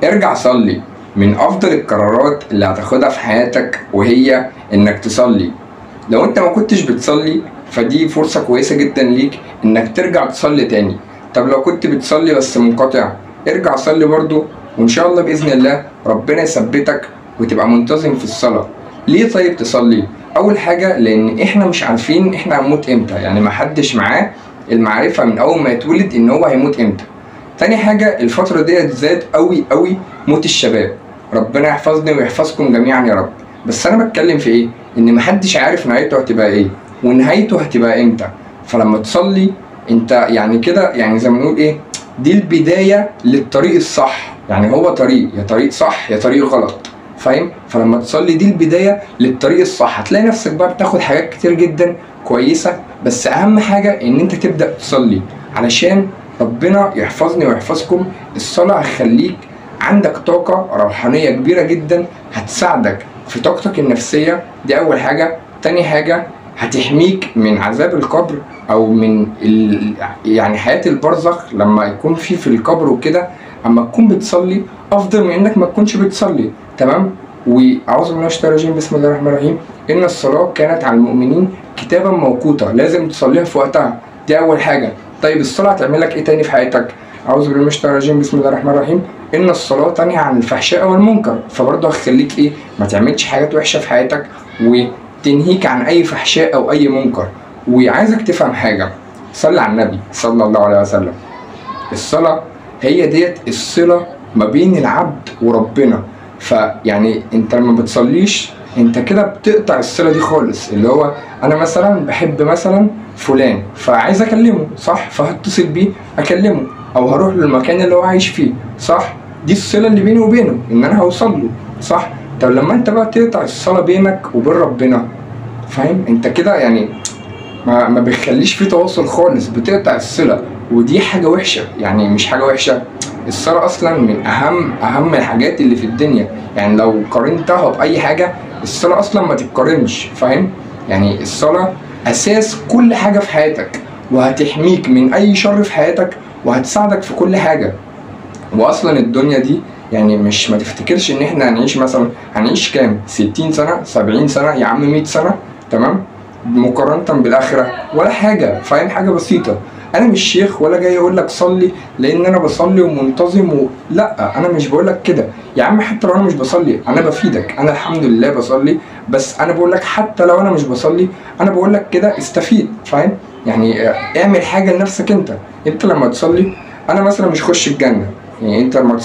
ارجع صلي. من افضل القرارات اللي هتاخدها في حياتك وهي انك تصلي. لو انت ما كنتش بتصلي فدي فرصة كويسة جدا ليك انك ترجع تصلي تاني. طب لو كنت بتصلي بس منقطع، ارجع صلي برضو، وان شاء الله بإذن الله ربنا يثبتك وتبقى منتظم في الصلاة. ليه طيب تصلي؟ اول حاجة لان احنا مش عارفين احنا هنموت امتى، يعني محدش معاه المعرفة من اول ما يتولد ان هو هيموت امتى. تاني حاجة الفترة دي زاد قوي قوي موت الشباب، ربنا يحفظني ويحفظكم جميعا يا رب. بس انا بتكلم في ايه؟ ان محدش عارف نهايته هتبقى ايه ونهايته هتبقى امتى. فلما تصلي انت يعني كده، يعني زي ما نقول ايه، دي البداية للطريق الصح. يعني هو طريق، يا طريق صح يا طريق غلط، فاهم؟ فلما تصلي دي البداية للطريق الصح، هتلاقي نفسك بقى بتاخد حاجات كتير جدا كويسة. بس اهم حاجة ان انت تبدأ تصلي علشان ربنا يحفظني ويحفظكم. الصلاة هتخليك عندك طاقة روحانية كبيرة جدا، هتساعدك في طاقتك النفسية، دي أول حاجة. تاني حاجة هتحميك من عذاب القبر أو من يعني حياة البرزخ لما يكون في القبر وكده. أما تكون بتصلي أفضل من إنك ما تكونش بتصلي، تمام؟ وأعوذ بالله من الشيطان الرجيم، بسم الله الرحمن الرحيم، إن الصلاة كانت على المؤمنين كتابا موقوتا، لازم تصليها في وقتها، دي أول حاجة. طيب الصلاة هتعمل لك إيه تاني في حياتك؟ أعوذ بالله من الشيطان الرجيم، بسم الله الرحمن الرحيم، إن الصلاة تنهى عن الفحشاء والمنكر، فبرضه هتخليك إيه؟ ما تعملش حاجات وحشة في حياتك وتنهيك عن أي فحشاء أو أي منكر. وعايزك تفهم حاجة، صلي على النبي صلى الله عليه وسلم. الصلاة هي ديت الصلة ما بين العبد وربنا. فيعني أنت لما بتصليش أنت كده بتقطع الصلة دي خالص. اللي هو أنا مثلا بحب مثلا فلان فعايز أكلمه، صح؟ فهتصل بيه أكلمه، أو هروح للمكان اللي هو عايش فيه، صح؟ دي الصلة اللي بيني وبينه إن أنا هوصل له، صح؟ طب لما أنت بقى تقطع الصلة بينك وبين ربنا، فاهم؟ أنت كده يعني ما بيخليش فيه تواصل خالص، بتقطع الصلة، ودي حاجة وحشة. يعني مش حاجة وحشة، الصلاة أصلا من أهم الحاجات اللي في الدنيا. يعني لو قارنتها بأي حاجة الصلاة أصلا ما تتقارنش، فاهم؟ يعني الصلاة أساس كل حاجة في حياتك، وهتحميك من أي شر في حياتك، وهتساعدك في كل حاجة. وأصلا الدنيا دي يعني مش ما تفتكرش إن إحنا هنعيش مثلا، هنعيش كام؟ 60 سنة، 70 سنة، يا عم 100 سنة، تمام؟ مقارنة بالآخرة ولا حاجة، فاهم؟ حاجة بسيطة. أنا مش شيخ ولا جاي أقول لك صلي لأن أنا بصلي ومنتظم لأ، أنا مش بقول لك كده يا عم. حتى لو أنا مش بصلي أنا بفيدك، أنا الحمد لله بصلي، بس أنا بقول لك حتى لو أنا مش بصلي أنا بقول لك كده استفيد، فاهم؟ يعني اعمل حاجة لنفسك أنت. أنت لما تصلي، أنا مثلا مش هخش الجنة، يعني أنت لما